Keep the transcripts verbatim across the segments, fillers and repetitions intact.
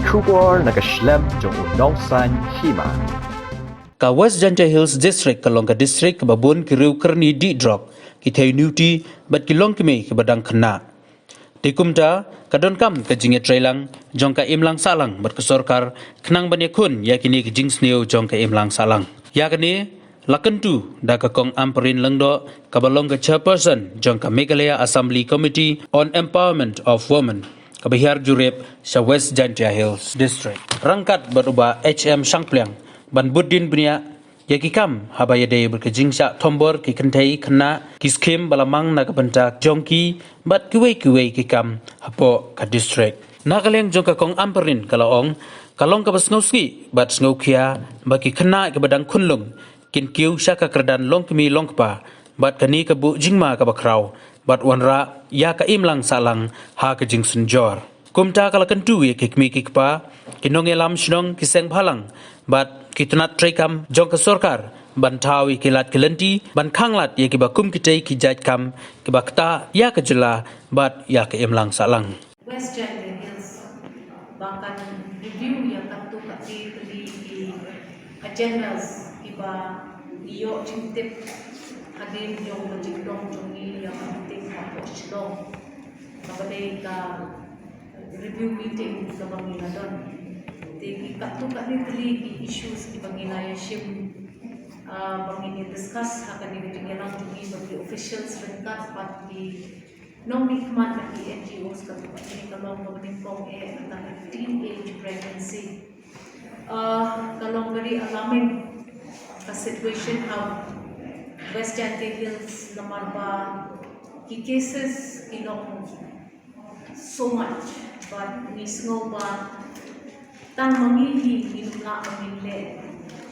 Khubor na ka shlem jong u nongsan hima. Ka West Jaintia Hills District ka long ka district kaba bun ki riew kyrni dih drok, ki thei nuti bad ki longkmie kiba dang khynnah. Te kumta ka donkam ka jingïatreilang jong ka imlang sahlang bad ka sorkar khnang ban ïakhun ïa kine ki jingsniew jong ka imlang sahlang. Ïa kane la kyntu da ka Kong Ampareen Lyngdoh kaba long ka chairperson jong ka Meghalaya Assembly Committee on Empowerment of Women kaba hiar jurip sha West Jaintia Hills District ryngkat bad u Bah H M Shangpliang ban bud dien bniah ïa ki kam haba ïadei bad ka jingshah thombor ki kynthei khynnah, ki skhim ba la mang na ka bynta jong ki bad kiwei kiwei ki kam hapoh ka district. Na ka liang jong ka Kong Ampareen ka la ong ka long kaba sngewsih bad sngewkhia ba ki khynnah kiba dang khunlung kin kiew sha ka kyrdan longkmie longkpa bad kane ka buh jingma kaba khraw bad wanrah ïa ka imlang sahlang ha ka jingsynjor. Kumta ka la kyntu ïa ki kmie ki kpa, ki nongïalam shnong, ki seng bhalang bad ki tnat treikam jong ka sorkar ban thaw ïa ki lad ki lynti ban khanglad ïa kiba kum kitei ki jait kam kiba ktah ïa ka jylla bad ïa ka imlang sahlang. West Jaintia Hills ba kan review ïa katto katne tylli ki agendas kiba ngi ïoh jingtip hadien jong ka jingdon jong ngi ïa ka meeting hapoh Shillong. Kaba dei ka review meeting kaba ngi la don. Te ki katto katne tylli ki issues kiba ngi la ïa shim, ah, ba ngin ïa discuss ha kane ka jingïalang jong ngi bad ki officials ryngkat bad ki nongmihkhmat na ki N G Os, ka, ka long kaba nyngkong eh na ka teenage pregnancy. Ah, ka long very alarming ka situation ha West Jaintia Hills namar ba ki cases ki long so much, but ngi sngew ba tang ma ngi hi ngim lah ba ngin leh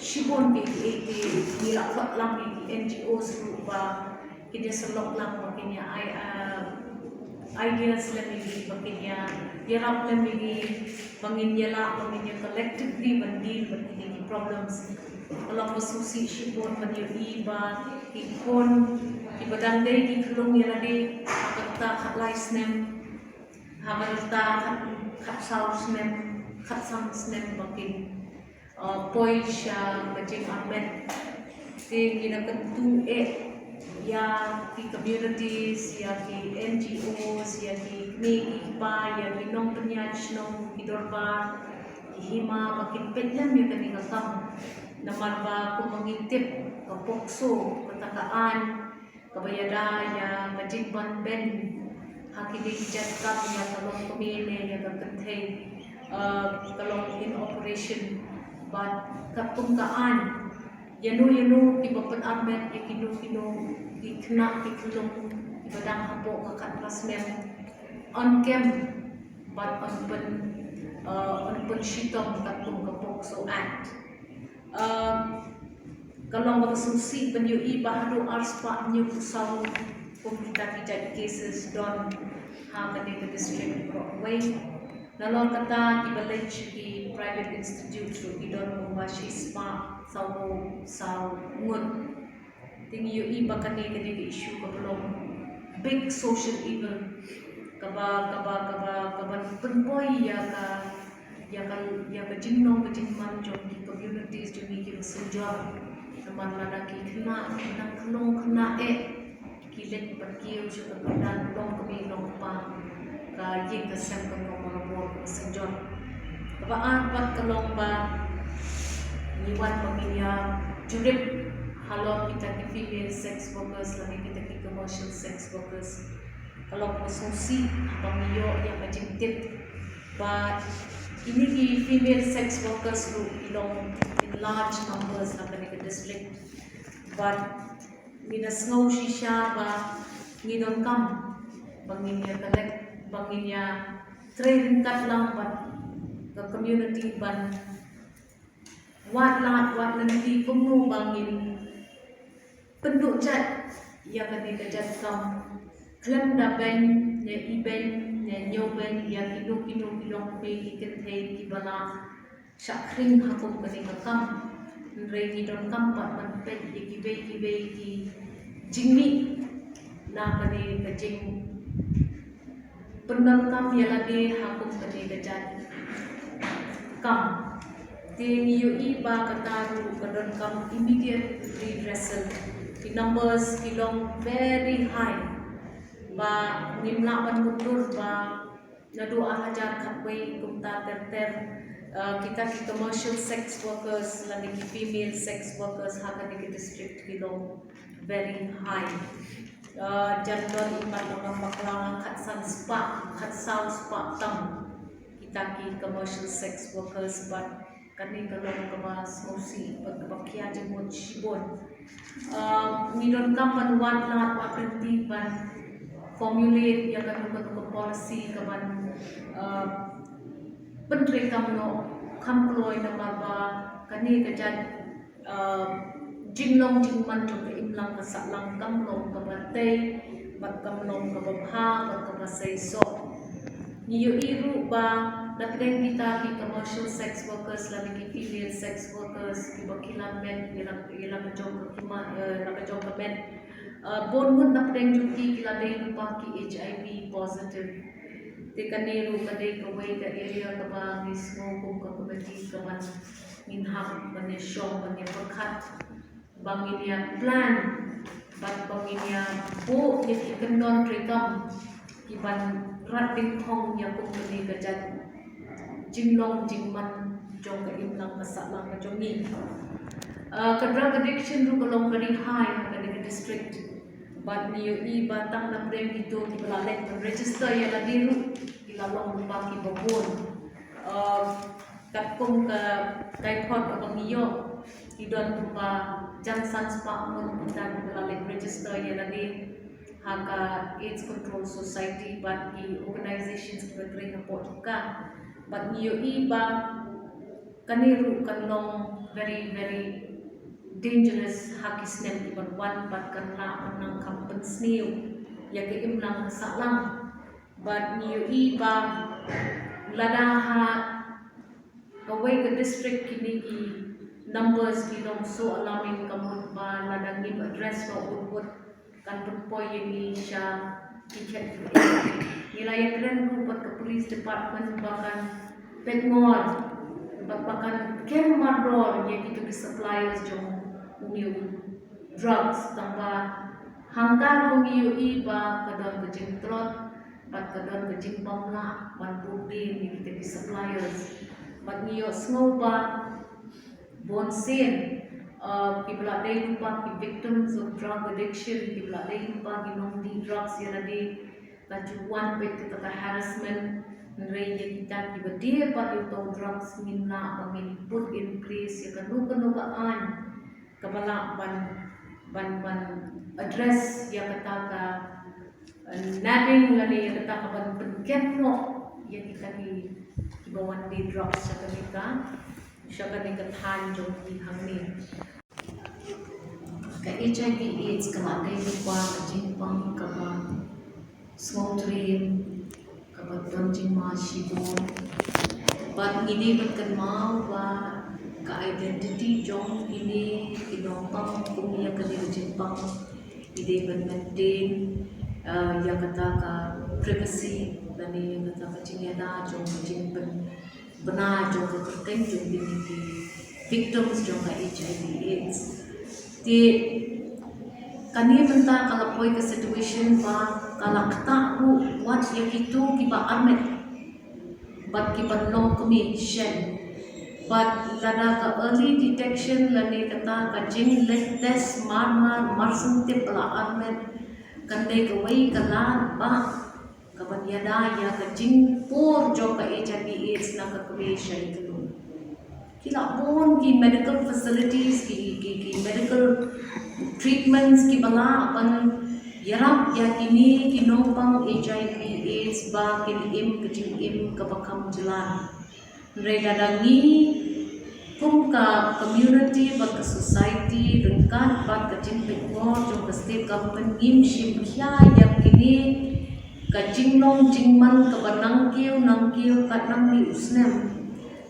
shibun kiei kiei te ngi la khot lang ïa ki N G Os ruh ba kin ïa sylloh lang, ba kin ïa ai, ah, ideas lem ïa ngi, ba kin ïa ïarap lem ïa ngi, ba ngin ïa lah, ba ngin ïa collectively ban deal bad kine ki problems. Ka long ba sngewsih shibun ban ïohi ba ki khun kiba dang dei ki khyllung ïa lade ha ka rta khatlai snem, ha ka rta khat, khatsaw snem, khatsan snem ba kin uh, poi sha ka jingarmet. Te ngi la kyntu eh ïa ki communities, ïa ki N G Os, ïa ki kmie ki kpa, ïa ki nongpynïaid shnong, ki dorbar, ki hima ba kin peit lem ïa kane ka kam. Namar ba kumba ngi tip ka POCSO, kata ka aiñ kaba ïada ïa ka jingban ban ha kine ki jait kam ïa ka longkmie ne ïa ka kynthei, uh, ka long in operation. Bad katkum ka aiñ, ïano ïano kiba pynarmet ïa kino kino ki khynnah ki khyllung kiba dang hapoh ka khatphra snem, yn kem bad yn pyn, uh, yn pynshitom katkum ka POCSO Act. Uh, ka long kaba sngewsih ban ïohi ba haduh arspah hynñiewphew saw kum kita ki jait cases don ha kane ka district baroh kawei. Nalor kata kiba leit sha ki private institute ruh ki don kumba shispah sawphew saw ngut. Te ngi ïohi ba kane, kane ka issue kaba long big social evil kaba, kaba, kaba, kaba pynpoi ïa ka, ïa ka, ïa ka jinglong ka jingman jong ki communities jong ngi kiba synjor. Namar lada ki khynnah ki dang khyllung khynnah eh, ki leit ban kiew sha ka kyrdan longkmie longkpa, ka ïing ka sem ka nongmabor kaba synjor. Kaba ar pat ka long ba ngi wan ba ngin ïa jurip halor kita ki female sex workers lane kita ki commercial sex workers. Ka long kaba sngewsih haba ngi ïoh ïa ka jingtip ba kine ki female sex workers ruh ki long in large numbers ha kane ka district. Bad ngi da sngew shisha ba ngi donkam ba ngin ïa collect, ba ngin ïa trei ryngkat lang bad ka community ban wad lad wad lynti kumno ba ngin pynduh jait ïa kane ka jait kam. Khlem da beiñ ne i beiñ ne ñiew beiñ ïa kino kino ki longkmie ki kynthei kiba la shah khring ha kum kane ka kam. Hynrei ngi donkam pat ban peit ïa kiwei kiwei ki jingmih na kane ka jingpyndonkam ïa lade ha kum kane ka jait. Te ngi ïohi ba kata ruh ka donkam immediate redressal. Ki numbers ki long very high. Ba ngim lah ban mundur ba naduh ar hajar khatwei kumta ter ter, uh, kita ki commercial sex workers lane ki female sex workers ha kane ka district ki long very high. Uh, jan don i mat lama bakla khatsan spah, khatsaw spah tam kita ki commercial sex workers, bad kane ka long kaba sngewsih bad kaba khia jingmut shibun. Uh, ngi donkam ban wad lad wad lynti ban formulate ïa kano kano ka policy kaban, uh, pyntreikam noh kham kloi namar ba kane ka jait, uh, jinglong jingman jong ka imlang ka sahlang kam long kaba tei bad kam long kaba bha bad kaba seisoh. Ngi ïohi ruh ba napdeng kita ki commercial sex workers lane ki female sex workers kiba ki la met ïa la, ïa la ka jong ka khmat, eh, la ka jong ka met, uh, bun ngut napdeng jong ki ki la dei lypa ki H I V positive. Te kane ruh ka dei kawei ka area kaba ngi sngew kum ka committee kaban ngin hap ban ïa shong ban ïa pyrkhat ba ngin ïa plan bad ba ngin ïa buh ïa ki kyndon treikam kiban rat dyngkhong ïa kum kane ka jait jinglong jingman jong ka imlang ka sahlang ka jong ngi. Uh, ka drug addiction ruh ka long very high ha kane ka district. Bad ngi ïohi ba tang napdeng kito kiba la leit ban register ïa lade ruh ki la long lypa kiba bun. Uh, katkum ka typhoid kaba ngi ïoh, ki don kumba jan san spah ngut kita kiba la leit register ïa lade ha ka AIDS Control Society bad ki organizations kiba trei hapoh jong ka. Bad ngi ïohi ba kane ruh kan long very, very dangerous ha ki snem kiban wan bad kan lah ban nang kham pynsniew ïa ka imlang ka sahlang. Bad ngi ïohi ba lada ha kawei ka district kine ki numbers ki long so alarming ka mut ba lada ngim address noh ut ut kan pynpoi ïa ngi sha ki khet. Ngi la ïakren ruh bad ka police department ba kan peit ngor bad ba kan kem mardor ïa kito ki suppliers jong une u drugs, tangba hangta ruh ngi ïohi ba ka don ka jingtlot bad ka don ka jingbymlah ban bud dien ïa kita ki suppliers. Bad ngi ïohsngew ba bun sien, uh, kiba la dei lypa ki victims of drug addiction, kiba la dei lypa ki nongdih drugs ïa lade, ka ju wan beit kata ka harassment. Hynrei ïa kita kiba die pat ïa uto u drugs ngim lah ba ngin put in place ïa kano kano ka aiñ kaba lah ban, ban, ban address ïa kata ka, uh, nabbing lane ïa kata ka ban pynkem noh ïa kita ki, kiba wan die drugs sha kane ka, sha kane ka thaiñ jong ngi hangne. Ka H I V AIDS ka la dei lypa ka jingpang kaba sngewtriem, kaba don jingma shibun. Bad ngi dei ban kynmaw ba ka identity jong kine ki nongpang kum ïa kane ka jingpang ngi dei ban maintain, uh, ïa kata ka privacy lane ïa kata ka jingïada jong ka jingpyn bna jong ka kyrteng jong kine ki victims jong ka H I V AIDS. Te kane mynta ka la poi ka situation ba ka la ktah ruh wat ïa kito kiba armet bad kiba long kmie shen. Bad lada ka early detection lane kata ka jingleh test mar mar marsien tip ba la armet kan dei kawei ka lad ba kaban ïada ïa ka jingpur jong ka H I V AIDS na ka kmie sha ïa ka lum. Ki la bun ki medical facilities, ki, ki, ki medical treatments kiba lah ban ïarap ïa kine ki nongpang H I V AIDS ba kin im ka jingim kaba kham jlan. Hynrei lada ngi kum ka community bad ka society ryngkat bad ka jingpynngor jong ka state government ngim shim khia ïa kine ka jinglong jingman kaba nangkiew nangkiew kat nangne u snem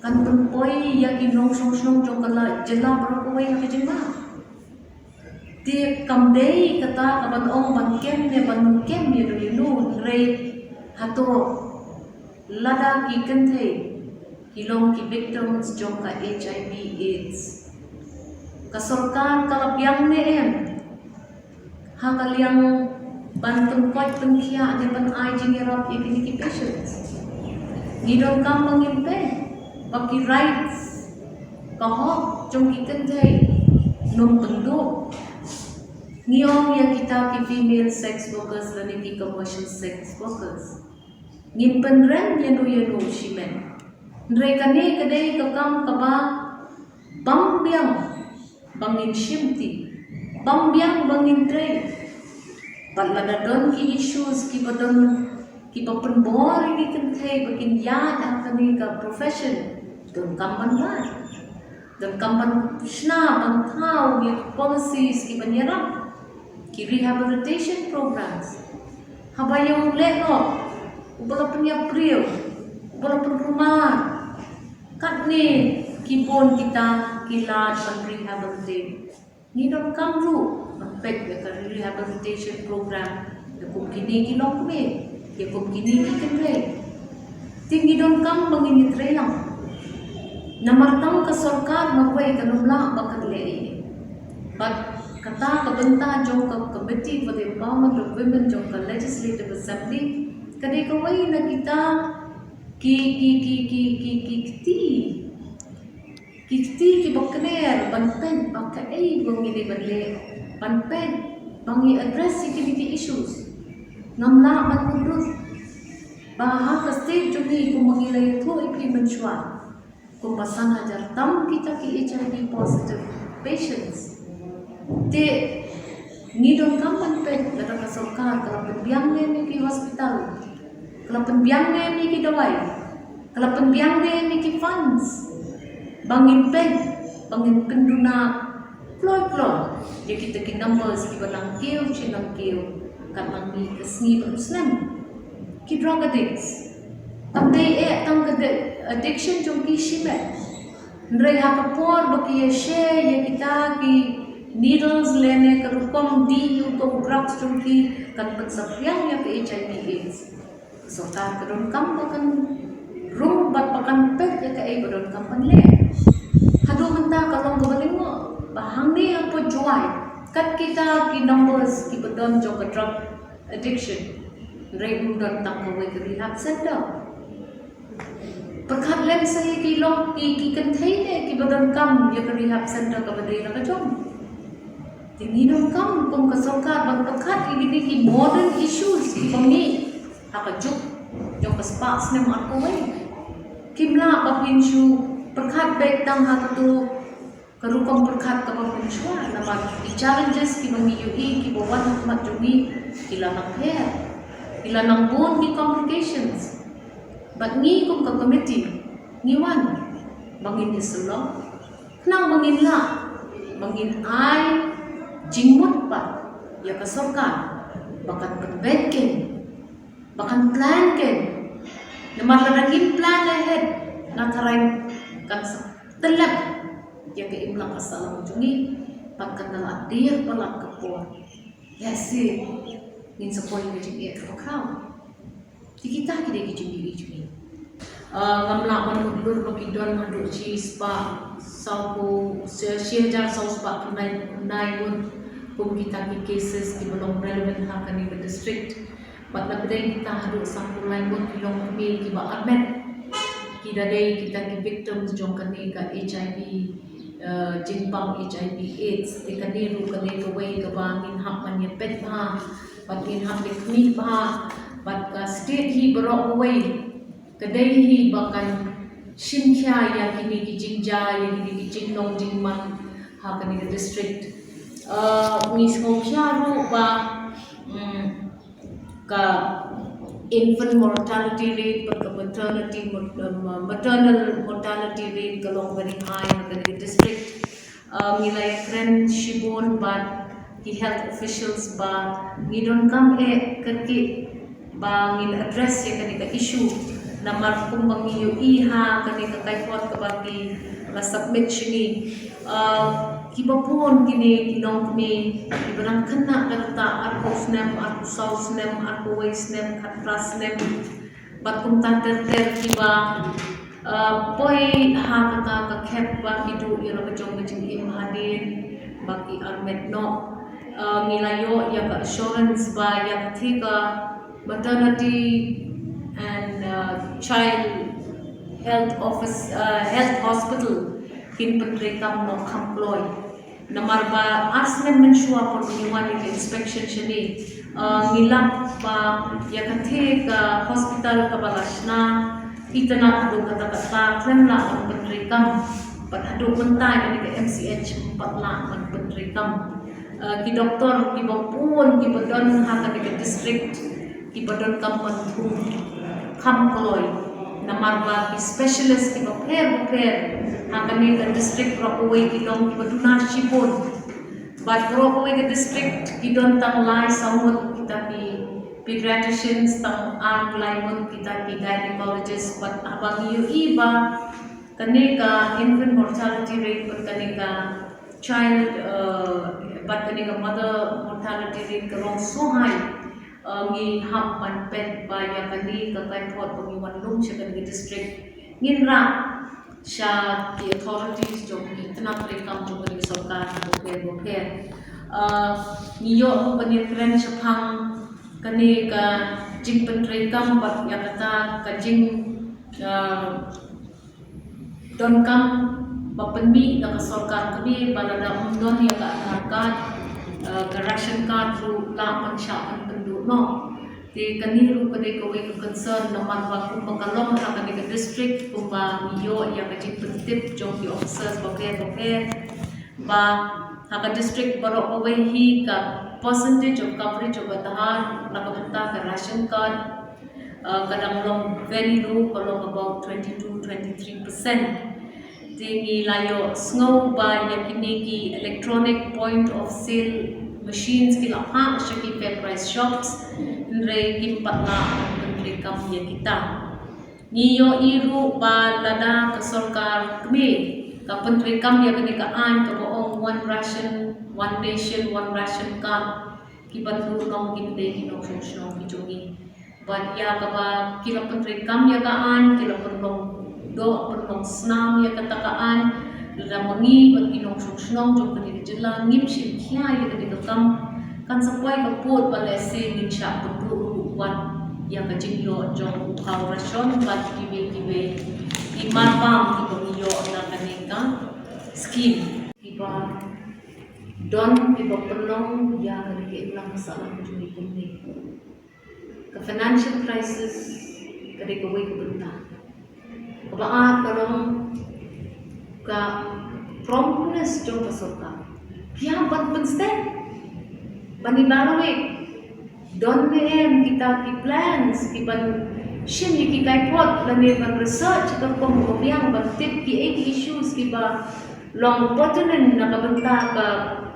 kan pynpoi ïa ki nongshong shnong jong ka la jylla baroh kawei ha ka jingma. Te kam dei kata kaban ong ban kem ne ban kem ïa no ïa no, hynrei hato lada ki kynthei ki long ki victims jong ka H I V AIDS. Ka sorkar ka la biang ne em ha ka liang ban pynkoit pynkhiah ne ban ai jingïarap ïa kine ki patients? Ngi donkam ba ngin peit ba ki rights, ka hok jong ki kynthei nym pynduh. Ngi ong ïa kita ki female sex workers lane ki commercial sex workers, ngim pynrem ïano ïano shimet. Hynrei kane ka dei ka kam kaba bym biang ba ngin shimti, bym biang ba ngin trei. Bad lada don ki issues kiba don, kiba pynbor ïa ki kynthei ba kin ïaid ha kane ka profession, donkam ban wad, donkam ban shna ban thaw ïa ki policies kiban ïarap, ki rehabilitation programs. Haba ïa u lehnoh uba la pynïap briew, uba la pynrumar, katne ki bun kita ki lad ban rehabilitate. Ngi donkam ruh ban peit ïa ka rehabilitation program ïa kum kine ki longkmie, ïa kum kine ki kynthei. Te ngi donkam ba ngin ïatrei lang. Namar tang ka sorkar marwei kan ym lah ba kan leh ei ei. Bad kata ka bynta jong ka Committee for the Empowerment of Women jong ka Legislative Assembly ka dei kawei na kita ki, ki, ki, ki, ki, ki kti, ki kti kiba kner ban peit ba kaei ba ngi dei ban leh ban peit ba ngi address ïa kine ki issues. Ngam lah ban mutdur ba ha ka state jong ngi, kumba ngi la ïathuh ïa phi mynshuwa, kumba san hajar tam kita ki H I V positive patients. Te ngi donkam ban peit lada ka sorkar ka la pynbiang ne em ïa ki hospital, ka la pynbiang ne em ïa ki dawai, ka la pynbiang ne em ïa ki funds ba ngin peit, ba ngin pynduna kloi kloi ïa kita ki numbers kiba nang kiew shi nang kiew katba ngi ka sngi bad u snem. Ki drug addicts, tam dei eh tang ka de-, addiction jong ki shimet. Hynrei ha ka por ba ki ïa share ïa kita ki needles lane ka rukom die ïa uto u drugs jong ki, kan pynsaphriang ïa ka H I V AIDS. Ka sorkar ka donkam ba kan rung bad ba kan peit ïa kaei ba donkam ban leh. Haduh mynta ka long kaba lyngngoh ba hangne hapoh Jowai, kat kita ki numbers kiba don jong ka drug addiction, hynrei ym don tang kawei ka rehab center. Pyrkhat lem sa ïa ki long ki, ki kynthei ne kiba donkam ïa ka rehab center kaba dei na ka jong. Te ngi donkam kum ka sorkar ban pyrkhat ïa kine ki modern issues kiba mih ha ka juk jong ka spah snem arphew wei. Kim lah ba phin shu pyrkhat beit tang ha kato ka rukom pyrkhat kaba mynshuwa, namar ki challenges kiba ngi ïohi kiba wan ha khmat jong ngi ki la nang pher, ki la nang bun ki complications. Bad ngi kum ka committee ngi wan ba ngin ïasyllok, khnang ba ngin lah, ba ngin ai jingmut pat ïa ka sorkar ba kan pynbeit kein, ba kan plan kein. Namar lada ngim plan ahead, nga tharai kan sa tyllep ïa ka imlang ka sahlang jong ngi, bad kan da la dier palat ka por. Lehse ngin sa poi ka jingeh kaba khraw. Te kita ki dei ki jingïohi jong ngi. Ah, ngam lah ban mutdur ba ki don haduh shi spah sawphew, shi, shi hajar saw spah khyndai, khyndai ngut kum kita ki cases kiba long relevant ha kane ka district. Bad na pdeng kita haduh sanphew lai ngut ki longkmie kiba armet, ki da dei kita ki victims jong kane ka H I V, eh, jingpang H I V AIDS. Te kane ruh ka dei kawei kaba ngin hap ban ïa peit bha, bad ngin hap ïa khmih bha, bad ka state hi baroh kawei ka dei hi ba kan shim khia ïa kine ki jingjia, ïa kine ki jinglong jingman ha kane ka district. Eh, ngi sngew khia ruh ba, mm, ka infant mortality rate bad ka maternity mor-, um, maternal mortality rate ka long very high ha kane ka district. Uh, ngi la ïakren shibun bad ki health officials ba ngi donkam eh kyrkieh ba ngin address ïa kane ka issue. Namar kumba ngi ïohi ha kane ka kaipot kaba ki la submit sha ngi, uh, kiba bun kine ki longkmie kiba dang khynnah ka rta arphew snem, arphew saw snem, arphew wei snem, khatphra snem, bad kumta ter ter kiba, Uh, poi ha kata ka khep ba ki duh ïa la ka jong ka jingim hadien ba ki armet noh. Uh, ngi la ïoh ïa ka assurance ba ïa ka thika maternity and uh, child health office, uh, health hospital kin pyntreikam noh kham kloi. Namar ba ar snem mynshuwa por ba ngi wan ïa ka inspection shane, uh, ngi lap ba ïa ka thika hospital kaba la shna itynnad haduh katta katta khlem lah ban pyntreikam. Bad haduh mynta ïa kane ka M C H ym pat lah ban pyntreikam. Uh, ki doktor kiba bun kiba don ha kane ka district kiba donkam ban thung kham kloi. Namar ba ki specialist kiba pher ba pher ha kane ka district baroh kawei ki long kiba duna shibun. Bad baroh kawei ka district ki don tang lai saw ngut kita ki pediatricians, tang ar lai ngut kita ki gynecologists, bad haba ngi ïohi ba kane ka infant mortality rate bad kane ka child, uh, bad kane ka mother mortality rate ka long sngewhai. Uh, ngi hap ban peit ba ïa kane ka kaiphod ba ngi wan lum sha kane ka district ngin rah sha ki authorities jong ki tnat treikam jong kane ka sorkar bapher bapher. Uh, ngi ïoh ruh ban ïakren shaphang kane ka jingpyntreikam bad ïa kata ka jing, uh, donkam ba pynmih da ka sorkar kmie ba lada ym don ïa ka Aadhaar card, eh, ka ration card ruh lah ban shah ban pynduh noh. Te kane ruh ka dei kawei ka concern namar ba kumba ka long ha kane ka district kumba ngi ïoh ïa ka jingpyntip jong ki officers bapher bapher ba ha ka district baroh kawei hi ka percentage of coverage of Aadhaar na ka bynta ka ration card, uh, ka dang long very low, ka long about twenty-two, twenty-three percent. Te ngi la ïohsngew ba ïa kine ki electronic point of sale machines ki la phah sha ki fair price shops, hynrei kim pat lah ban pyntreikam ïa kita. Ngi ïohi ruh ba lada ka sorkar kmie ka pyntreikam ïa kane ka aiñ kaba ong one ration, one nation, one ration card, ki ban duh long kin dei ki nongshong shnong ki jong ngi. Bad ïa kaba ki la pyntreikam ïa ka aiñ, ki la pynlong doh, pynlong snam ïa kata ka aiñ. Lada ma ngi bad ki nongshong shnong jong kane ka jylla ngim shim khia ïa kane ka kam, kan sa poi ka pud ba lehse ngin shah pynduh ruh wat ïa ka jingïoh jong u phaw ration bad kiwei kiwei ki mar bam kiba ngi ïoh na kane ka skim. Kiba don kiba pynlong ïa kane ka imlang ka sahlang jong ngi kumne. Ka financial crisis ka dei kawei ka bynta. Kaba ar ka long ka promptness jong ka sorkar. Ki hap ban pynstep ban evaluate. Don ne em kita ki plans ki ban shim ïa ki kaiphod lane ban research ka rukom kaba biang ban tip kiei ki issues kiba long pertinent na ka bynta ka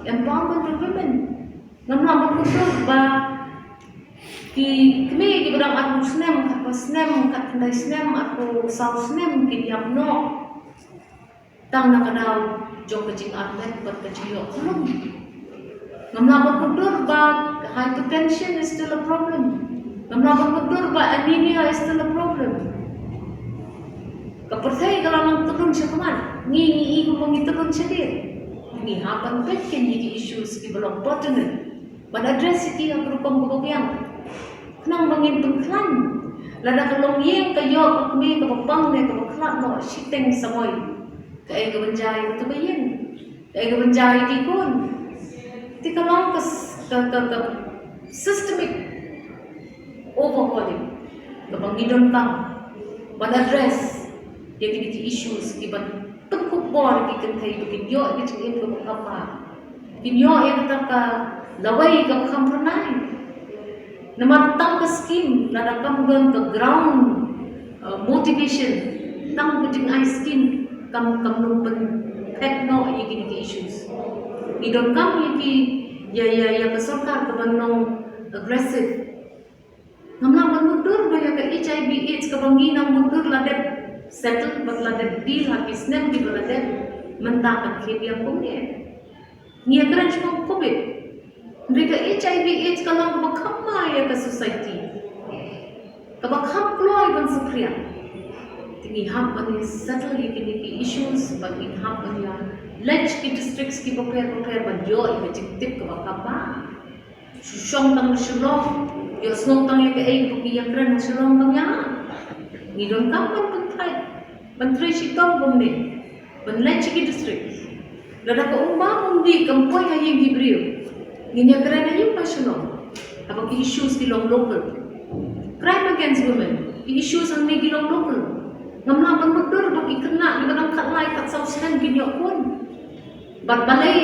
empowerment of women. Ngam lah ban kyntu ba ki kmie kiba dang arphew snem, khatphra snem, khatkhyndai snem, arphew saw snem kin ïap noh tang na ka daw jong ka jingarmet bad ka jingïoh khlum. Ngam lah ban kyntu ba hypertension is still a problem. Ngam lah ban kyntu ba anemia is still a problem. Ka pyrthei ka la nang tyrun shakhmat, ngi ngi i kumba ngi tyrun shadien. Ngi hap ban peit kine ki issues kiba long pertinent ban address ïa ki ha ka rukom kaba biang. Khnang ba ngin pynkhlaiñ. Lada ka longïing ka ïoh ka kmie kaba pang ne kaba khlad noh shiteng samoi, kaei kaban jia ïa kata ka ïing? Kaei kaban jia ïa ki khun? Te ka long ka s-, ka, ka, ka systemic overhauling kaba ngi donkam ban address ïa kine ki issues kiban pynkup bor ïa ki kynthei ba kin ïoh ïa ka jingim kaba kham bha, kin ïoh ïa kata ka lawei kaba kham phyrnai. Namar tang ka skim lada kam don ka ground, uh, motivation, tang ka jingai skim kam, kam long pynphet noh ïa kine ki issues. Ngi donkam ïa ki, ïa, ïa, ïa ka sorkar kaban long aggressive. Ngam lah ban mutdur ba ïa ka H I V AIDS kaba ngi nang mutdur la dep settle bad la dep deal ha ki snem kiba la dep, mynta kan khie biang kumne. Ngi ïakren shaphang covid. Hynrei ka H I V AIDS ka long kaba kham ma ïa ka society, kaba kham kloi ban saphriang. Te Ngi hap ban ïa settle ïa kine ki issues, bad ngi hap ban ïa leit ki districts kiba pher ba pher ban ïoh ïa ka jingtip kaba kham bha. Shu shong tang Shillong, ïohsngew tang ïa kaei ba ki ïakren ha Shillong kam ïa. Ngi donkam ban pyntrei, ban trei shitom kumne, ban leit sha ki district. Lada ka umba umdih kam poi ha ïing ki briew, ngin ïakren ha ïing ha Shillong. Haba ki issues ki long local. Crime against women, ki issues hangne ki long local. Ngam lah ban mutdur ba ki khynnah kiba dang khatlai khatsaw snem kin ïoh khun. Bad balei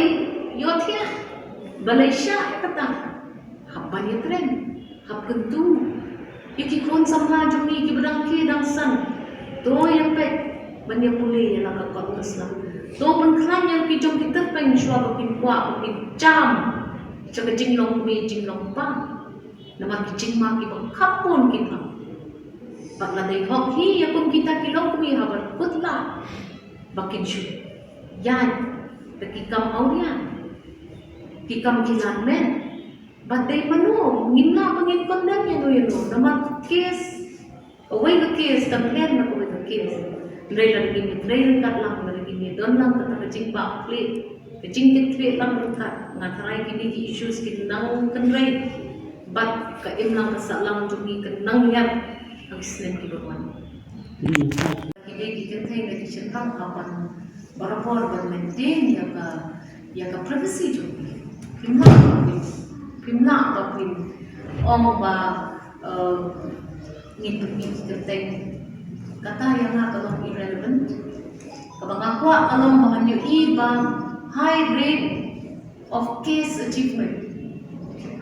ïohthiah, balei shah kata. Hap ban ïakren, hap kyntu ïa ki khun samla jong ngi kiba dang khie dang san. To ïa peit ban ïa pule ïa la ka kot ka sla. To pynkhlaiñ ïa ki jong ki tyrpeng shuwa ba kin kwah ba kin jam sha ka jinglong kmie jinglong kpa. Namar ki jingma kiba khapbun ki pang. Bad la dei hok hi ïa kum kita ki longkmie haba kut la ba kin shu ïaid da ki kam awria, ki kam ki lan met. Bad dei mano ngin lah ba ngin condemn ïa no ïa no namar ka case, kawei ka case kan pher na kawei ka case. Hynrei lada ngin ïatrei ryngkat lang, lada ngin ïadon lang kata ka jingbakla, ka jingkitkhlieh lang ryngkat, nga tharai kine ki issues kin nang kynrei bad ka imlang ka sahlang jong ngi kan nang ïap ha ki snem kiba wan. Ki dei ki kynthei na ki shynrang hap ban barabor ban maintain ïa ka, ïa ka privacy jong ki. Phim lah ba phin, phim lah ba phin ong ba, eh, ngin pynmih ki kyrteng. Kata ïa nga ka long irrelevant. Kaba nga kwah ka long ba ngan ïohi ba high rate of case achievement.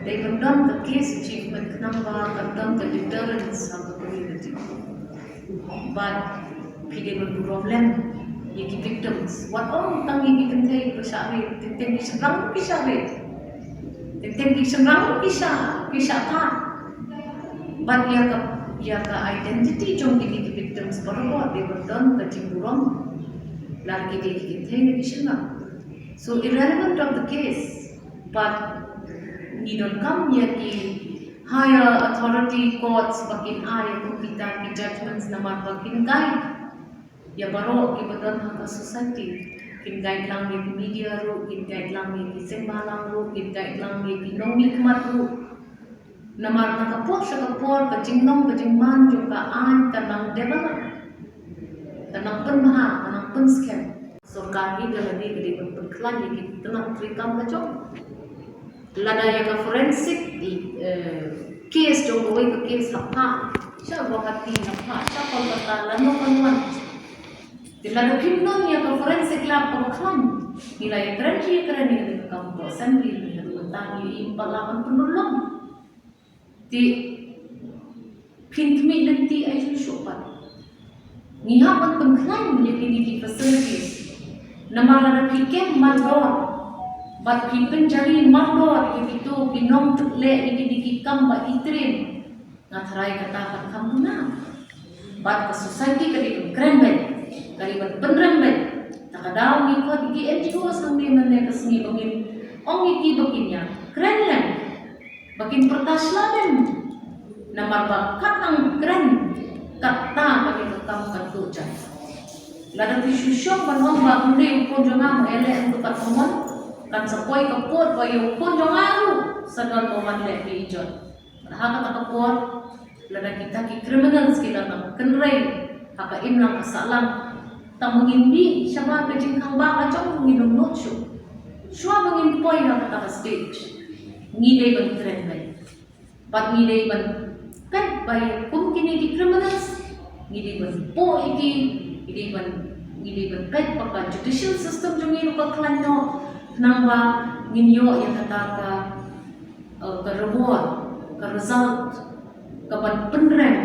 Dei ban don ka case achievement khnang ba kan don ka deterrence ha ka community. Bad phi dei ban burom lem ïa ki victims. Wat ong tang ïa ki kynthei ba shah rape, teng teng ki shynrang ki shah rape. Teng teng ki shynrang ki shah, ki shah kha. Bad ïa ka, ïa ka identity jong kine ki victims barabor dei ban don ka jingburom. Lada ki dei ki kynthei ne ki shynrang. So irrelevant of the case, but ngi donkam ïa ki higher authority courts ba kin ai ïa kum kita ki judgments namar ba kin guide ïa baroh kiba don ha ka society. Kin guide lang ïa ki media ruh, kin guide lang ïa ki seng bhalang ruh, kin guide lang ïa ki nongmihkhmat ruh. Namar na ka por sha ka por ka jinglong ka jingman jong ka aiñ ka nang develop, ka nang pynbha, ka nang pynskhem. Sorkar hi da lade ka dei ban pynkhlaiñ ïa ki tnat treikam la jong. Lada ïa ka forensic, eh, case jong kawei ka case ha phah sha Guwahati, ha phah sha Kolkata, lano kan wan. Te lada phim don ïa ka forensic lab kaba khlaiñ, ngi la ïakren shi ïakren ïa ka kam ka assembly, ngi la ïakren tang ïa i, ym pat lah ban pynlong. Te phin khmih lynti ai shuh shuh pat. Ngi hap ban pynkhlaiñ ïa kine ki facilities. Namar lada phi kem mardor bad phi pynjari mardor ïa kito ki nongtip leh ïa kine ki kam ba itriem, nga tharai kata kan kham duna. Bad ka society ka dei ban kren beit, ka dei ban pynrem beit. Ta ka daw ngi khot ïa ki N G Os hangne mynne ka sngi ba ngin ong ïa ki ba kin ïa kren lem, ba kin pyrta sla lem. Namar ba kat nang kren, katta ka dei ka kam kan tuh jan. Lada phi shu shong ban ong ba ym dei u khun jong nga, ma ïaleh ynda kat mon, kan sa poi ka pud ba ïa u khun jong nga ruh sa don ba wan leh ki ijot. Ha kata ka por, lada kita ki criminals ki la nang kynrei ha ka imlang ka sahlang, tang ba ngin mih shabar ka jingkhangbah la jong, ngin ym nud shuh. Shuwa ba ngin poi ha kata ka stage, ngi dei ban kren beit. Bad ngi dei ban peit ba ïa kum kine ki criminals, ngi dei ban buh ïa ki, ngi dei ban, ngi dei ban peit ba ka judicial system jong ngi ruh ka khlaiñ noh, khnang ba ngin ïoh ïa kata ka, eh, ka reward, ka result, ka ban pynrem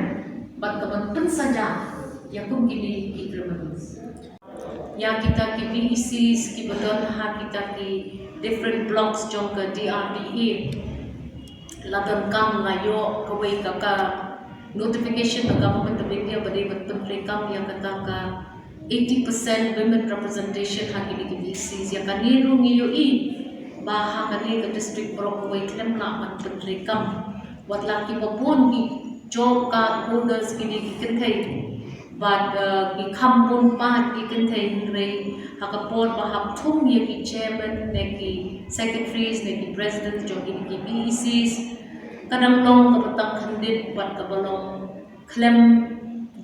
bad ka ban pynsaja ïa kum kine ki criminals. Ïa kita ki V E Cs kiba don ha kita ki different blocks jong ka D R D A, la donkam, la ïoh kawei ka, ka notification na Government of India ba dei ban pyntreikam ïa kata ka eighty percent women representation ha kine ki V E Cs. Ïa kane ruh ngi ïohi ba ha kane ka district baroh kawei khlem lah ban pyntreikam. Wat la kiba bun ki job card holders kine ki kynthei Bad, eh, ki kham bun pat ki kynthei, hynrei ha ka por ba hap thung ïa ki chairman ne ki secretaries ne ki president jong ki, ki P E Cs, ka dang long kaba tang khyndiat bad kaba long khlem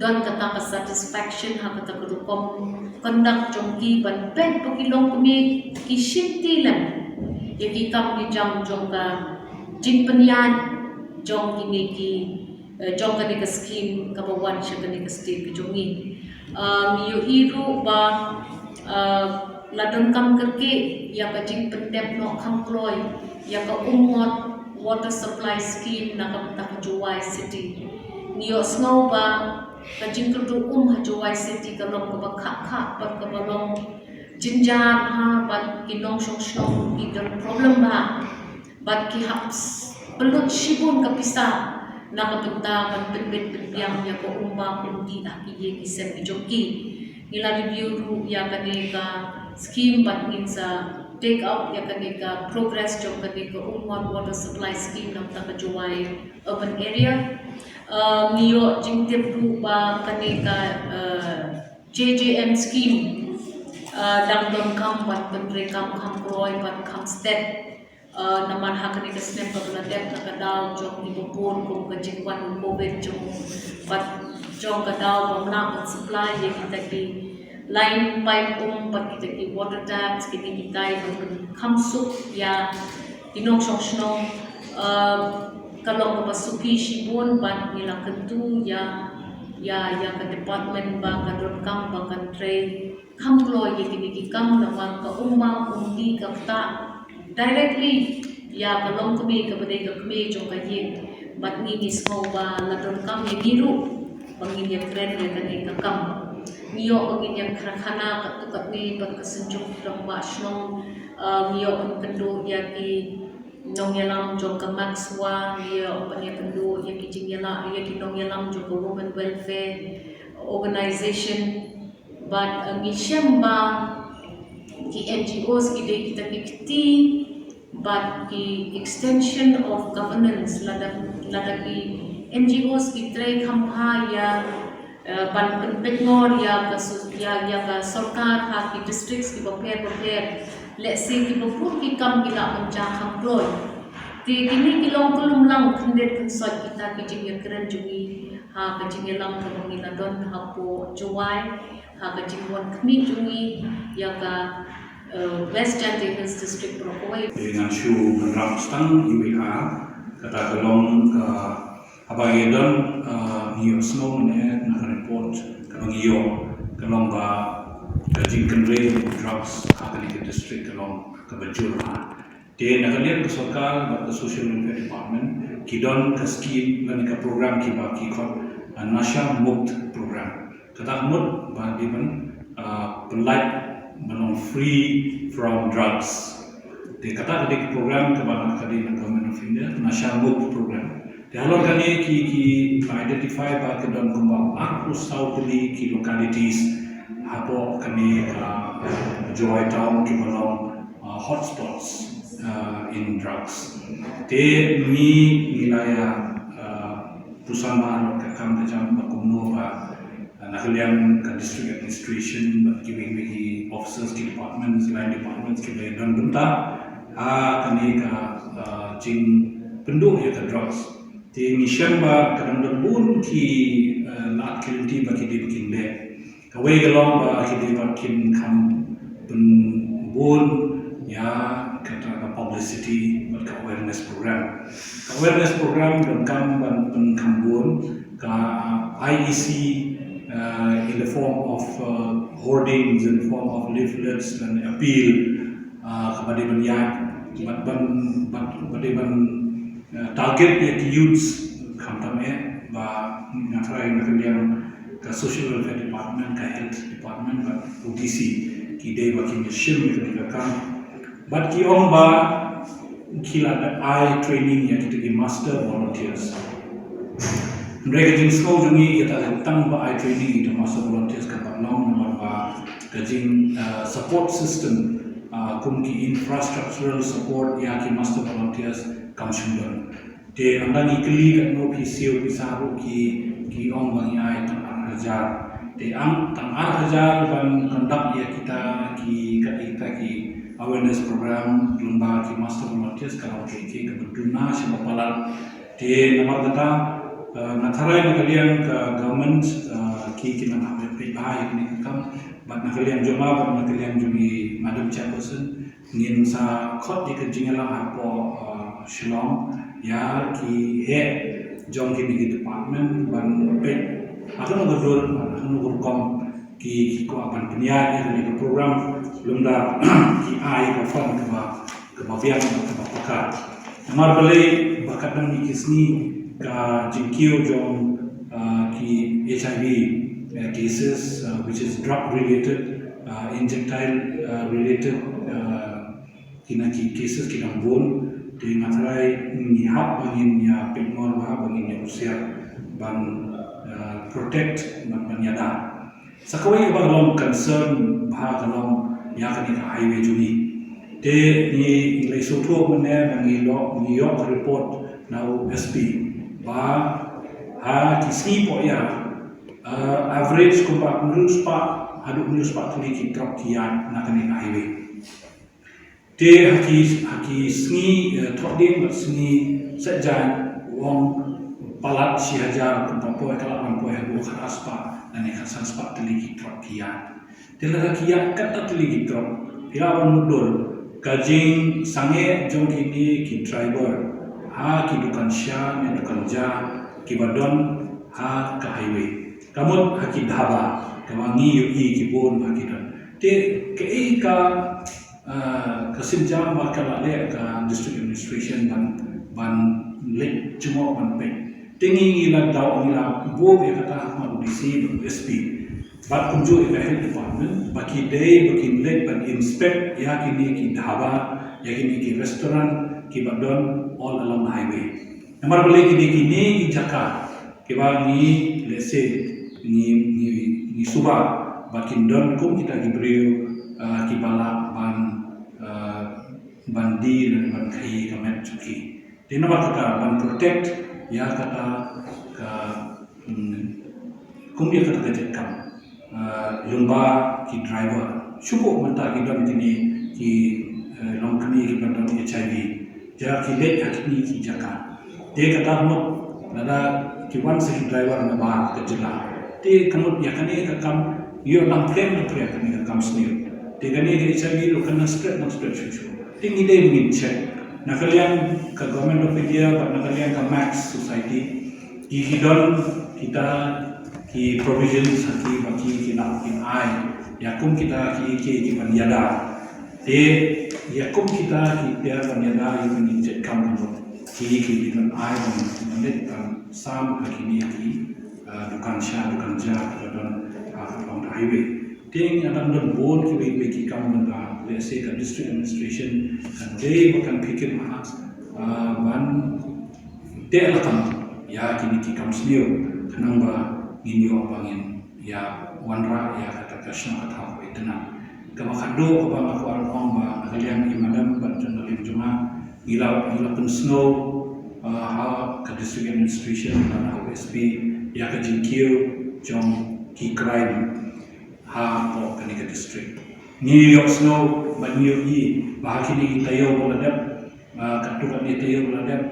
don kata ka satisfaction ha kata ka rukom conduct jong ki, ban peit ba ki longkmie ki shim ti lem ïa ki kam ki jam jong ka jingpynïaid jong kine ki, eh, jong kane ka scheme kaba wan sha kane ka state ka jong ngi. Ah, ngi ïohi ruh ba, ah, la donkam kyrkieh ïa ka jingpyndep noh kham kloi ïa ka Umngot Water Supply Scheme na ka bynta ka Jowai City. Ngi ïohsngew ba ka jingkyrduh um ha Jowai City ka long kaba khah khah bad kaba long jynjar ha, bad ki nongshong shnong ki don problem ba bad ki hap s-, pynlut shibun ka pisa na ka bynta ban pynbit pynbiang ïa ka um bam um dih ha ki ïing ki sem ki jong ki. Ngi la review ruh ïa kane ka scheme bad ngin sa take up ïa kane ka progress jong kane ka Umngot Water Supply Scheme na ka bynta ka Jowai urban area. Uh, ngi ïoh jingtip ruh ba kane ka, uh, J J M scheme, uh, dang donkam ban pyntrei kam kham kloi bad kham stet. Uh, namar ha kane ka snem kaba la dep, na ka daw jong kiba bun kum ka jingwan u Covid jong, bad jong ka daw bym lah ban supply ïa kita ki line pipe um bad kita ki water taps, kine kitai ba kham suk ïa ki nongshong shnong, uh, ka long kaba suki shibun bad ngi la kyntu ïa, ïa, ïa ka department ba ka donkam ba kan trei kham kloi ïa kine ki kam namar ka um bam um dih ka ktah directly ïa ka longkmie kaba dei ka kmie jong ka ïing. Bad ngi ngi sngew ba la donkam ïa ngi ruh ba ngin ïa kren ïa kane ka kam. Ngi ïoh ba ngin ïa kren khana katto katne bad ka Synjuk Rangbah Shnong, uh, ngi ïoh ban kynduh ïa ki nongïalam jong ka MACSWA, ngi ïoh ban ïa kynduh ïa ki jingïalam, ïa ki nongïalam jong ka Women Welfare Organization. Bad, uh, ngi shem ba ki N G Os ki dei kita ki kti bad ki extension of governance, lada, lada ki N G Os ki trei kham bha ïa, uh, ban pynpeit ngor ïa ka so-, ïa, ïa ka sorkar ha ki districts kiba pher bapher, lehse kiba bun ki kam ki lah ban jia kham kloi. Te kine ki long ka lumlang khyndiat khynsoit kita ki jingïakren jong ngi ha ka jingïalam kaba ngi la don hapoh Jowai, ha ka jingwan khmih jong ngi ïa ka, uh, West Jaintia Hills District baroh kawei. Te ngan shu bynrap tang iwei ar, kata ka long ka, haba ïa don, uh, ngi ïohsngew ne na ka report kaba ngi ïoh, ka long ba ka jingkynrei drugs ha kane ka district ka long kaba jur ha. Te na ka liang ka sorkar bad ka Social Welfare Department ki don ka scheme lane ka program kiba ki khot, uh, Nasha Mukt program. Kata ka mut ba dei ban, uh, pynlait ban long free from drugs. Te kata ka dei ka program kaba na ka dei na Government of India, Nasha Mukt program. Te halor kane ki, ki identify ba ka don kumba arphew saw tylli ki localities hapoh kane ka Jowai town kiba long, uh, hotspots, uh, in drugs. Te ngi, ngi la ïa, uh, pyrshang ba halor ka kam ka jam ba kumno ba, uh, na ka liang ka district administration bad kiwei kiwei ki officers ki departments, line departments kiba ïa don bynta ha kane ka, uh, jingpynduh ïa ka drugs. Te ngi shem ba ka dang don bun ki, uh, lad ki lynti ba ki dei ba kin leh. Kawei ka long ba ki dei ba kin kham pynbun ïa kata ka publicity bad ka awareness program. Ka awareness program donkam ban pynkham bun, ka I E C, uh, in the form of, uh, hoardings, in the form of leaflets and appeal, uh, kaba dei ban ïaid, bad ban, bad, ba dei ban, uh, target ïa ki youths, khamtam eh ba nga tharai na ka liang ka Social Welfare Department, ka Health Department bad U D C ki dei ba kin ïa shim ïa kane ka kam. Bad ki ong ba ki la da ai training ïa kita ki master volunteers. Hynrei ka jingsngew jong ngi ïa kata, tang ba ai training ïa kita master volunteers kam pat long namar ba ka jing, uh, support system, uh, kum ki infrastructural support ïa ki master volunteers kam shym don. Te ynda ngi kylli katno phi siew pisa ruh ki, ki ong ba ngi ai tang ar hajar. Te ang tang ar hajar ban conduct ïa kita ki, kat kita ki awareness program lyngba ki master volunteers ka long ki ki ka berduna sha ba palat. Te namar kata, eh, nga tharai na ka liang ka government, eh, ki ki nang hap peit bha ïa kane ka kam, bad na ka liang jong nga bad na ka liang jong i Madam Chairperson, ngin sa khot ïa ka jingïalang hapoh, uh, Shillong ïa ki head jong kine ki department ban peit ha kano ka dur, ha kano ka rukom ki, ki kwah ban pynïaid ïa kane ka program, lymda ki ai ka fund kaba, kaba biang, kaba paka. Namar balei ba ka dang ïa ki sngi ka jingkiew jong, uh, ki H I V, uh, cases, uh, which is drug related, uh, injectile, uh, related, uh, kine ki cases ki dang bun. Te nga tharai ngi hap ba ngin ïa pynmong, ba ngin ïa husiar ban, uh, protect, ban, ban ïada. Sa kawei kaba long concern bha ka long ïa kane ka highway jong ngi. Te ngi, ngi la sngewthuh mynne, ngi ïoh, ngi ïoh report na u S P ba ha ki sngi poh ïa, uh, average kumba hynriew spah haduh hynriew spah tylli ki truck ki ïaid na kane ka highway. Te ha ki, ha ki sngi, eh, Thohdieng bad sngi Saitjaiñ u ong palat shi hajar kumba poi, ka la wan poi haduh khatar spah lane khatsan spah tylli ki truck ki ïaid. Te lada ki ïaid katta tylli ki truck, phi lah ban mutdur ka jingsangeh jong kine ki driver ha ki dukan sha ne dukan ja kiba don ha ka highway. Ka mut ha ki dhaba kaba ngi ïohi ki bun ba ki don. Te kaei ka Ah, ka sienjam ba ka la leh ka district administration ban, ban leit jngoh ban peit. Te ngi, ngi la daw, ngi la buh ïa kata ha u D C bad u S P bad kumjuh ïa ka health department ba ki dei ba kin leit ban inspect ïa kine ki dhaba, ïa kine ki restaurant kiba don all along the highway. Namar balei kine, kine ki jaka kiba ngi, let's say, ngi, ngi, ngi suba ba kin don kum kita ki briew, ah, kiba lah ban, ah, ban die lane ban khaïi ka met jong ki. Te namar kata ban protect ïa kata ka, mm, kum ïa kata ka jait kam, ah, lyngba ki driver. Shu buh mynta ki don kine ki, eh, longkmie kiba don H I V. Ïa ki leit ha kine ki jaka. Te kata mut lada ki wan sa ki driver na baroh ka jylla. Te ka mut ïa kane ka kam ïoh nang pyrshah, nang pyrshah kane ka kam sniew. Te kane ka H I V ruh kan nang spread, nang spread shuh shuh. Te ngi dei ngin check. Na ka liang ka Government of India bad na ka liang ka Max Society, ki, ki don kita ki provisions ha ki ba ki, ki lah kin ai ïa kum kita ki, ki, ki ban ïada. Te ïa kum kita ki tiar ban ïada ïa kine ki jait kam, ki, ki, ki don ai ban, ban leit ban sam ha kine ki, ah, dukan sha, dukan ja kiba don, ah, along the highway. Te ngi dang don bun kiwei kiwei ki kam ban ba, let's say, ka district administration kan dei ba kan pyrkhat, ah, ban teh lakam ïa kine ki kam sniew khnang ba ngin ïoh ba ngin ïa wanrah ïa kata ka shnong ka thaw kaba itynnad. Kaba khadduh kaba nga kwah ong ba na ka liang i madam bad jong ka liang jong nga, ngi la, ngi la pynsngew, ah, ha ka district administration bad ha u S P ïa ka jingkiew jong ki crime hapoh kane ka district. Ngi ïohsngew bad ngi ïohi ba ha kine ki taïew ba la dep, ah, katto katne taïew ba la dep,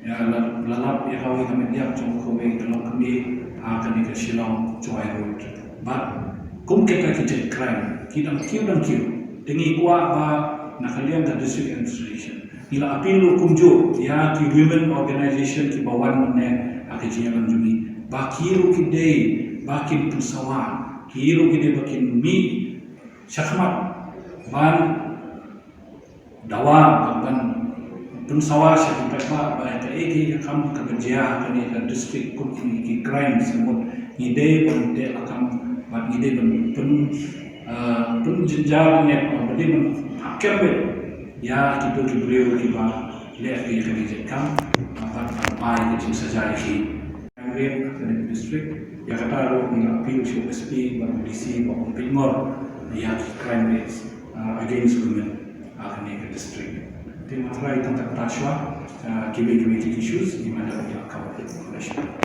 ïa la, la lap ïa kawei ka met ïap jong kawei ka longkmie ha kane ka Shillong Jowai Road. Bad kum kita ki jait crime ki dang kiew, dang kiew. Te ngi kwah ba na ka liang ka district administration ngi la appeal ruh kumjuh ïa ki women organization kiba wan mynne ha ka jingïalang jong ngi ba ki ruh ki dei ba kin pynsawa, ki ruh ki dei ba kin mih shakhmat ban dawa, ban, ban pynsawa sha ki paidbah ba kaei kaei ka kam kaba jia ha kane ka district kum kine ki crime, sngewbha ngi dei ban teh lakam bad ngi dei ban pyn, ah, pynjynjar ne ba dei ban hakhmat ïa kito ki briew kiba leh ïa kane ka kam, ah, bad ban ai ka jingsaja ïa ki. Crime rate ha kane ka district, ïa kata ruh ngi la appeal sha u S P bad u D C ba kin pynngor ïa ki crime rates, ah, against women ha kane ka district. Te nga tharai tang kata shuwa, ah, kiwei kiwei ki issues ngi mada ïa ka cover.